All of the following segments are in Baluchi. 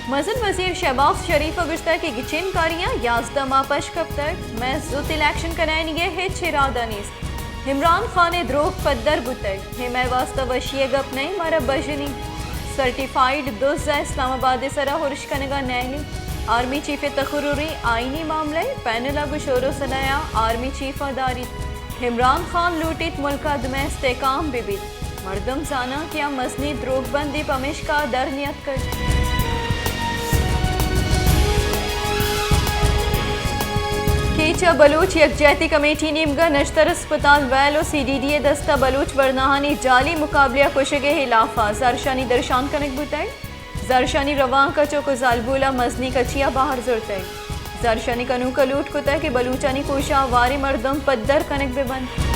مزن وزیر شہباز شریف ء گوشتگ کہ گچین کاریاں یازدہ ماہ پش کپتگ، مئے زوت الیکشن کنائینگ ء ہچ ارادہ نیست۔ عمران خان ء دروگ پدر بوتگ، اے مئے واستہ وشی ء گپ نئیں، مارا بژنی سرٹیفائیڈ دز ء اسلام آباد ء سرا ہرش کنگ ء نئیلی۔ آرمی چیف ء تقرری آئینی معاملہ ء پینل ء گوں شور و صدا ء آرمی چیف ء داریت۔ عمران خان لوٹیت ملک ء دمے استحکام بہ بیت۔ مردم زاناں کہ آ مزنیں دروگ بندے پمیشکا در نیتکگ۔ کیچ ء بلوچ یکجہتی کمیٹی نیمگا نشتر اسپتال ویل و سی ڈی ڈی ء دستا بلوچ ورناہانی جعلی مقابلہ کشگ ء ہلاف ء زرشانی درشان کنگ بوتگ۔ زرشانی روانک ء چک و زالبول ء مزنیں کچی ء بہر زرتگ۔ زرشانی کنوک ء لوٹ کتگ کہ بلوچانی کوشاں ہواریں مردم پدر کنگ بہ بنت۔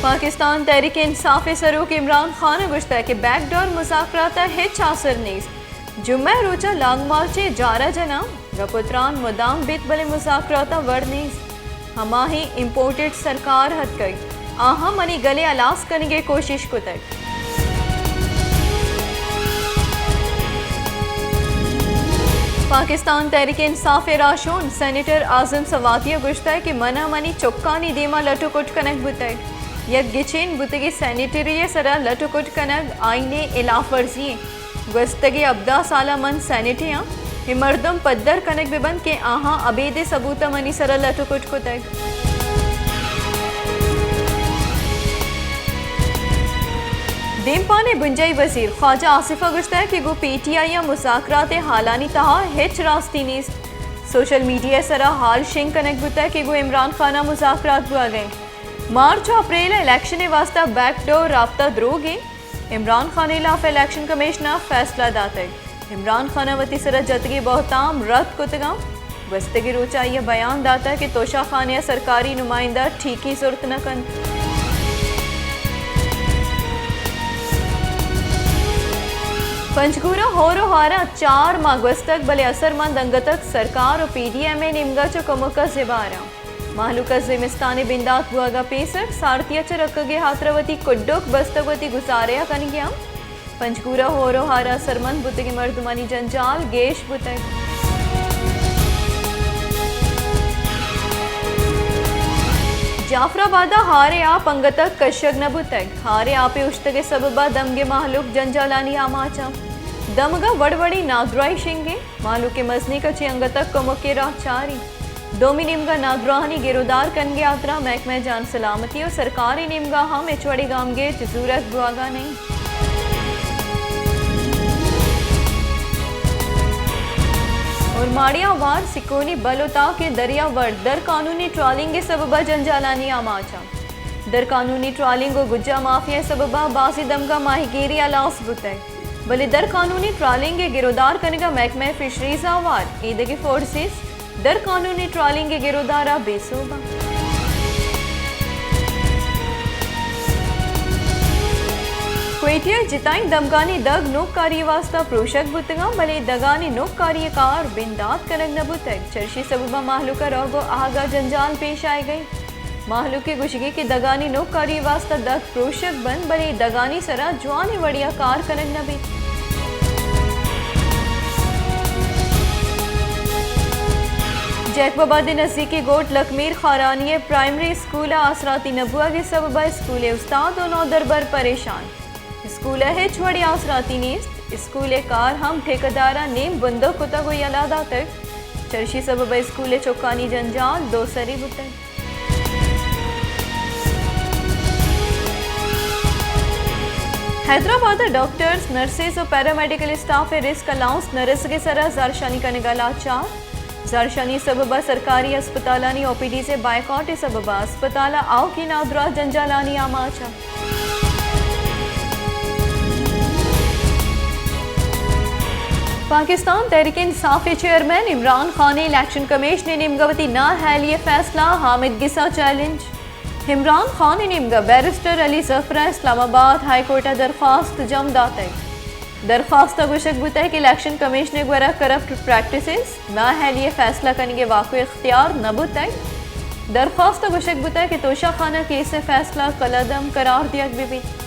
پاکستان تحریک انصاف ء سروک عمران خان ء گوشتگ کہ بیک ڈور مذاکرات ء ہچ آسر نیست۔ جمعہ ء روچ ء لانگ مارچ ء جار ء جناں۔ گپ و تران مدام بیت، بلے مذاکراتاں وڑ نیست۔ ہماہیں امپورٹڈ سرکار اتکگ، آہاں منی گل ء ہلاس کنگ ء کوشش کتگ۔ پاکستان تحریک انصاف ء راہشون سینیٹر اعظم سواتی ء گوشتگ کہ من ء منی چکانی دیما لٹ و کٹ کنگ بوتگ۔ یک گچین بوتگی سینیٹری ء سرا لٹ و کٹ کنگ آئین ء ہلاف ورزی انت۔ گوستگیں ہبدہ سال ء من سینیٹے آں۔ اے مردم پدر کنگ بہ بنت کہ آہاں ابید ء ثبوت ء منی سرا لٹ و کٹ کتگ۔ دیمپان ء بنجاہی وزیر خواجہ آصف ء گوشتگ کہ گوں پی ٹی آئی ء مذاکرات ء حالانی تہا ہچ راستی نیست۔ سوشل میڈیا ء سرا حال شنگ کنگ بوتگ کہ گوں عمران خان ء مذاکرات بوہگ ء انت۔ مارچ و اپریل ء الیکشن ء واستہ بیک ڈور رابطہ دروگ انت۔ عمران خان ء ہلاف ء الیکشن کمیشن ء فیصلہ داتگ۔ عمران خان ء وتی سرا جتگیں بہتام رد کتگاں۔ گوستگیں روچ آئی ء بیان داتگ کہ توشہ خانے ء سرکاری نمائندہ ٹھیکی زرت نہ کنت۔ پنجگور ء ہور و ہار ء چار ماہ گوستگ، بلے اثرمند انگتک سرکار و پی ڈی ایم ء نیمگا چہ کمک ء زباراں۔ مہلوک ء زمستان ء بندات بوہگ ء پیسر سارتی ء چہ رکگ ء ہاترا وتی کڈک بستگ، وتی گزارہ ء کنگ ء انت۔ پنجگور ء ہور و ہار ء اثرمند بوتگیں مردمانی جنجال گیش بوتگ۔ جعفر آباد ء ہار ء آپ انگتک کشگ نہ بوتگ۔ ہار ء آپ ء اوشتگ ء سبب ء دمگ ء مہلوک جنجالانی آماچ انت۔ دمگ ء وڑ وڑیں نادراہی شنگ انت۔ مہلوک ء مزنیں کچے انگتک کمک ء راہ چاری۔ دومی نیمگا نادراہانی گرودار کنگے ہاترا محکمہ جان سلامتی و سرکاری نیمگا ہم ہچ وڑیں گامگیج زورگ بوہگا نہ انت۔ اور ماڑی آوار سکونی بل و تاک دریا وڑ در قانونی ٹرالنگ سببا جنجالانی آماچ انت۔ در قانونی ٹرالنگ و گجا مافیا سببا بازی دمگا ماہیگیری ہلاس بوتگ۔ بلے در قانونی ٹرالنگ ء گرودار کنگ ء محکمہ فشریز ء ہوار ایدگہ فورسز در قانونی ٹرالنگ ء گرودار ء بے سوب انت۔ کوئٹہ ء جتائیں دمگانی دگ نوکاری ء واستہ پروشگ بوتگاں، بلے دگانی نوکاری ء کار بندات کنگ نہ بوتگ۔ چرشی سبب ء مہلوک ء روگ ء آہگ ء جنجال پیش آیگ ء انت۔ مہلوک ء گوشگی کہ دگانی نوکاری ء واستہ دگ پروشگ بنت، بلے دگانی سرا جوانیں وڑے ء کار کنگ نہ بیت۔ جیکب آباد ء نزیکی گوٹ لکمیر خارانی ء پرائمری اسکول ء آسراتی نہ بوہگ ء سبب ء اسکول ء استاد و نودربر پریشان۔ اسکول ء ہچ وڑیں آسراتی نیست۔ اسکول ء کار ہم ٹھیکیدار ء نیم بندوک کتگ و یلہ داتگ۔ چرشی سبب ء اسکول ء چکانی جنجال دو سری بوتگ۔ حیدرآباد ء ڈاکٹرز، نرسز و پیرامیڈیکل اسٹاف ء رسک الاؤنس نہ رسگ ء سرا زہرشانی کنگ ء لاچار۔ زہرشانی سبب ء سرکاری ہسپتالانی او پی ڈیز ء بائیکاٹ ء سبب ء ہسپتال ء آؤکیں نادراہ جنجالانی آماچ انت۔ پاکستان تحریک انصاف ء چیئرمین عمران خان ء الیکشن کمیشن ء نیمگا وتی نااہلی ء فیصلہ، حامد گسا چیلنج۔ عمران خان ء نیمگا بیرسٹر علی ظفر ء اسلام آباد ہائی کورٹ ء درخواست جم داتگ۔ درخواست ء گوشگ بوتگ کہ الیکشن کمیشن ء گورا کرپٹ پریکٹسز، نااہلی ء فیصلہ کنگ ء واک و اختیار نہ بوتگ۔ درخواست ء گوشگ بوتگ کہ توشہ خانہ کیس ء فیصلہ کلعدم قرار دیگ بہ بیت۔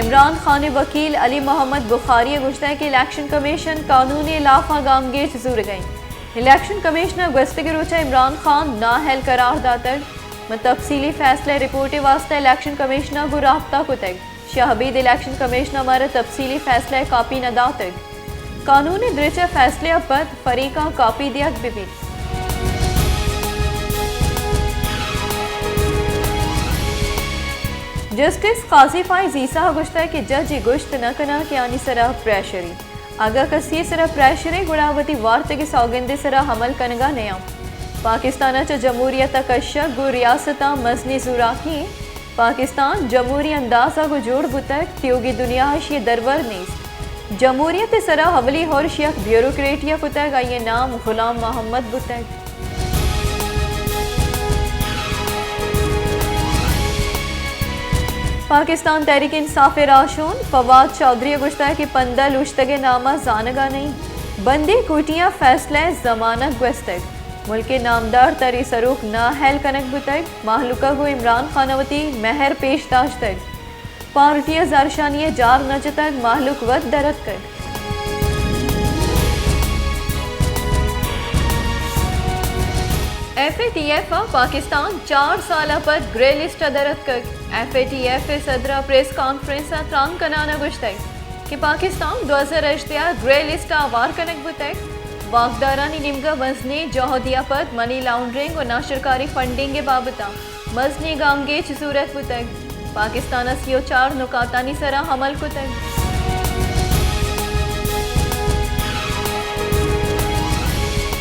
عمران خان ءِ وکیل علی محمد بخاری ءَ گوشتگ کہ الیکشن کمیشن قانون ءِ ہلاف ءَ گامگیج زورگ ءَ انت۔ الیکشن کمیشن ءَ گوستگیں روچ ءَ عمران خان نااہل قرار داتگ۔ من تفصیلی فیصلہ ءِ رپورٹ ءِ واستہ الیکشن کمیشن ءَ گوں رابطہ کتگ۔ شاہ عبید الیکشن کمیشن ءَ مارا تفصیلی فیصلہ ءِ کاپی نہ داتگ۔ قانون ءِ درچ ءِ فیصلہ ءَ پد فریقاں کاپی دیگ بہ بیت۔ جسٹس قاضی فائز عیسیٰ ءَ گوشتگ کہ جج ءَ گوشت نہ کناں کہ آنی سرا پریشرے۔ اگاں کسی ءِ سرا پریشرے گڑا وتی وارتگیں سوگند ءِ سرا عمل کنگا نیاں۔ پاکستان ءَ چہ جمہوریت ءَ کشگ گوں ریاستاں مزنیں زوراکی انت۔ پاکستان جمہوری انداز ءَ گوں جوڑ بوتگ، تیوگیں دنیا ءَ ایشی ءِ درور نیست۔ جمہوریت ءِ سرا اولی ہرش یک بیوروکریٹے ءَ کتگ، آئی ءِ نام غلام محمد بوتگ۔ پاکستان تحریک انصاف ءِ راہشون فواد چوہدری ءَ گوشتگ کہ پندل اوشتگ ءِ نام ءَ زانگ ءَ نہ انت۔ بندیں کوٹیاں فیصلہ ءِ ضمانت گوستگ۔ ملک ءِ نامدار تریں سروک نااہل کنگ بوتگ، مہلوک ءَ گوں عمران خان ءَ وتی مہر پیش داشتگ۔ پارٹی ءَ زہرشانی ءِ جار نہ جتگ، مہلوک وت در اتکگ۔ ایف اے ٹی ایف ءَ پاکستان چار سال ءَ پد گرے لسٹ ءَ در اتکگ۔ ایف اے ٹی ایف ءِ صدر ءَ پریس کانفرنس ءَ تران کنان ءَ گوشتگ کہ پاکستان دو ہزار ہژدہ ءَ گرے لسٹ ءَ ہوار کنگ بوتگ۔ واکدارانی نیمگ ءَ مزنیں جہدے ءَ پد منی لانڈرنگ ءُ ناشرکاری فنڈنگ ءِ بابت ءَ مزنیں گامگیج زورگ بوتگ۔ پاکستان ءَ سی ءُ چار نکاتانی سرا عمل کتگ۔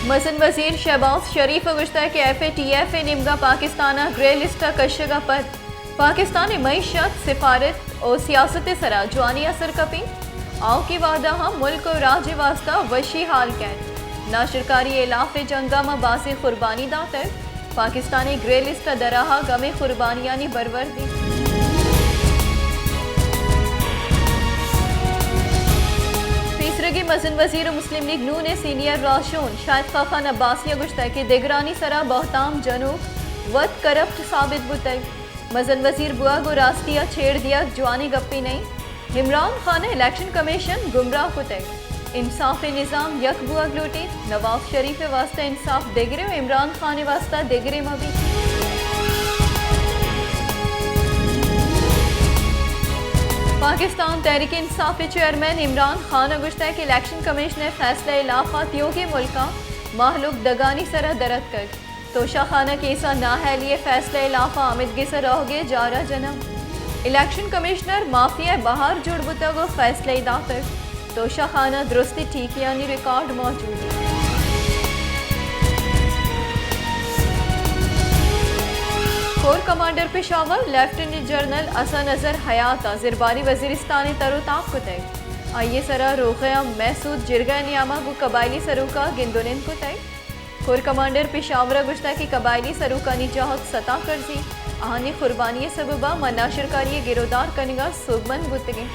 مزن وزیر شہباز شریف ءَ گوشتگ کہ ایف اے ٹی ایف ءِ نیمگ ءَ پاکستان ءَ گرے لسٹ ءَ کشگ ءَ پد پاکستان ءِ معیشت، سفارت ءُ سیاست ءِ سرا جوانیں اثر کپیت۔ آؤکیں وہد ءَ ہم ملک ءُ راج ءِ واستہ وشی ہال کیت۔ ناشرکاری ءِ ہلاف ءِ جنگ ءَ ما بازیں قربانی داتگ۔ پاکستان ءِ گرے لسٹ ءَ درآہگ ہمے قربانیانی برورد انت۔ پیسریگیں مزن وزیر ءُ مسلم لیگ نون ءِ سینئر راہشون شاہد خاقان عباسی ءَ گوشتگ کہ دگرانی سرا بہتام جنوک وت کرپٹ ثابت بوتگ۔ مزن وزیر بوگ ءُ راستی ءَ چیڑ دیگ جوانیں گپے نہ انت۔ عمران خان ءَ الیکشن کمیشن گمراہ کتگ۔ انصاف ءِ نظام یک بوگ لوٹیت۔ نواز شریف ءِ واستہ انصاف دگرے ءُ عمران خان ءِ واستہ دگرے مہ بیت۔ پاکستان تحریک انصاف ءِ چیئرمین عمران خان ءَ گوشتگ کہ الیکشن کمیشن ءِ فیصلہ ءِ ہلاف ءَ تیوگیں ملکاں مہلوک دگانی سرا در اتکگ۔ توشہ خانہ کیس ءِ نااہلی ءِ فیصلہ ءِ ہلاف ءَ آمدگس ءَ روگ ءِ جار ءَ جناں۔ الیکشن کمشنر مافیا ءِ بہر جوڑ بوتگ ءُ فیصلہ ئی داتگ۔ توشہ خانہ درستیں ٹیکیانی ریکارڈ موجود انت۔ Corps commander Peshawar lieutenant general Hasan Azhar Hayat ءَ زرباری وزیرستان ءِ تر ءُ تاب کتگ۔ آئی ءِ سرا روغہ ءَ محسود جرگہ ءِ نیام ءَ گوں قبائلی سروک ءَ گند ءُ نند کتگ۔ کور کمانڈر پشاور ءَ گوشتگ کہ قبائلی سروکانی جہد ستا کرزی، آہانی قربانی ءِ سبب ءَ ما ناشرکاری ءِ گرودار کنگ ءَ سوبمند بوتگیں۔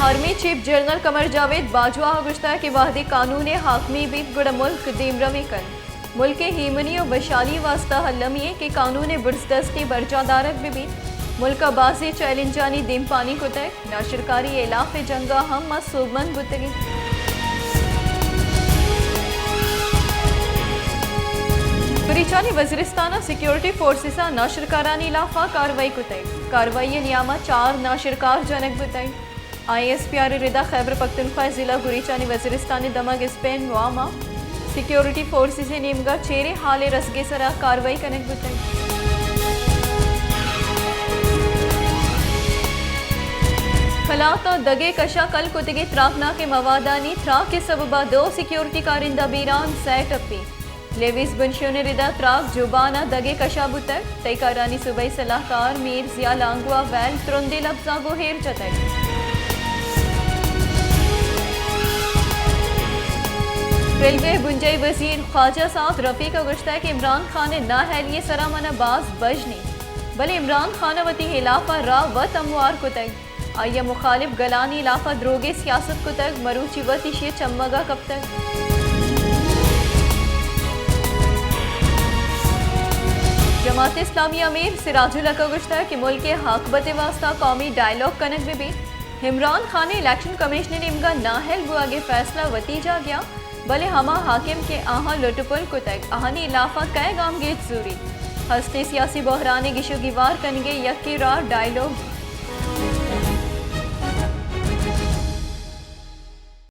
آرمی چیف جنرل قمر جاوید باجوہ ءَ گوشتگ کہ وہدے قانون ءِ حاکمی بیت گڑا ملک دیمروی کنت۔ ملک ءِ ایمنی ءُ وشحالی ءِ واستہ المی انت کہ قانون ءِ برزدستی برجاہ دارگ بہ بیت۔ ملک ءَ بازیں چیلنجانی دیمپانی کتگ۔ ناشرکاری ءِ ہلاف ءِ جنگ ءَ ہم ما سوبمند بوتگیں۔ بلوچانی وزیرستان ءَ سیکیورٹی فورسز ءَ ناشرکارانی ہلاف ءَ کاروائی کتگ۔ کاروائی ءِ نیام ءَ چار ناشرکار جنگ بوتگ۔ آئی ایس پی آر ءِ ردا خیبر پختونخوا ءِ ضلع گریچانی وزیرستان ءِ دمگ اسپین وام ءَ سیکیورٹی فورسز ءِ نیمگ ءَ چیریں ہال ءِ رسگ ءِ سرا کاروائی کنگ بوتگ۔ کلات ءَ دگ ءِ کش ءَ کل کتگیں تراکناکیں موادانی تراک ءِ سبب ءَ دو سیکیورٹی کارندہ بیران، سئے ٹپی۔ لیویز بنشون ءِ ردا تراک جوبان ءَ دگ ءِ کش ءَ بوتگ۔ تئی کارانی صوبائی سلاہکار میر ضیاء لانگو ءَ ویل ترندیں لبزاں گوں ایر جتگ۔ ریلوے ءِ بنجاہی وزیر خواجہ سعد رفیق ءَ گوشتگ کہ عمران خان ءِ نااہلی ءِ سرا من ءَ باز بژن انت، بلے عمران خان ءَ وتی ہلاپ ءَ راہ وت ہموار کتگ۔ آئی ءِ مخالف گلانی ہلاپ ءَ دروگیں سیاست کتگ، مروچی وت ایشی ءِ چمگ ءَ کپتگ۔ جماعت اسلامی امیر سراج الحق ء گوشتگ کہ ملک ء حاکبت ء واستہ قومی ڈائیلاگ کنگ بہ بیت۔ عمران خان ء الیکشن کمیشن ء نیمگا نااہل بوگ ء فیصلہ وتی جاگہ ء، بلے ہما حاکم کہ آہاں لٹ ء پل کتگ، آہانی ہلاف ء کئے گامگیج زوریت؟ ہستیں سیاسی بحران ء گیش ء گیوار کنگ ء یکیں راہ ڈائیلاگ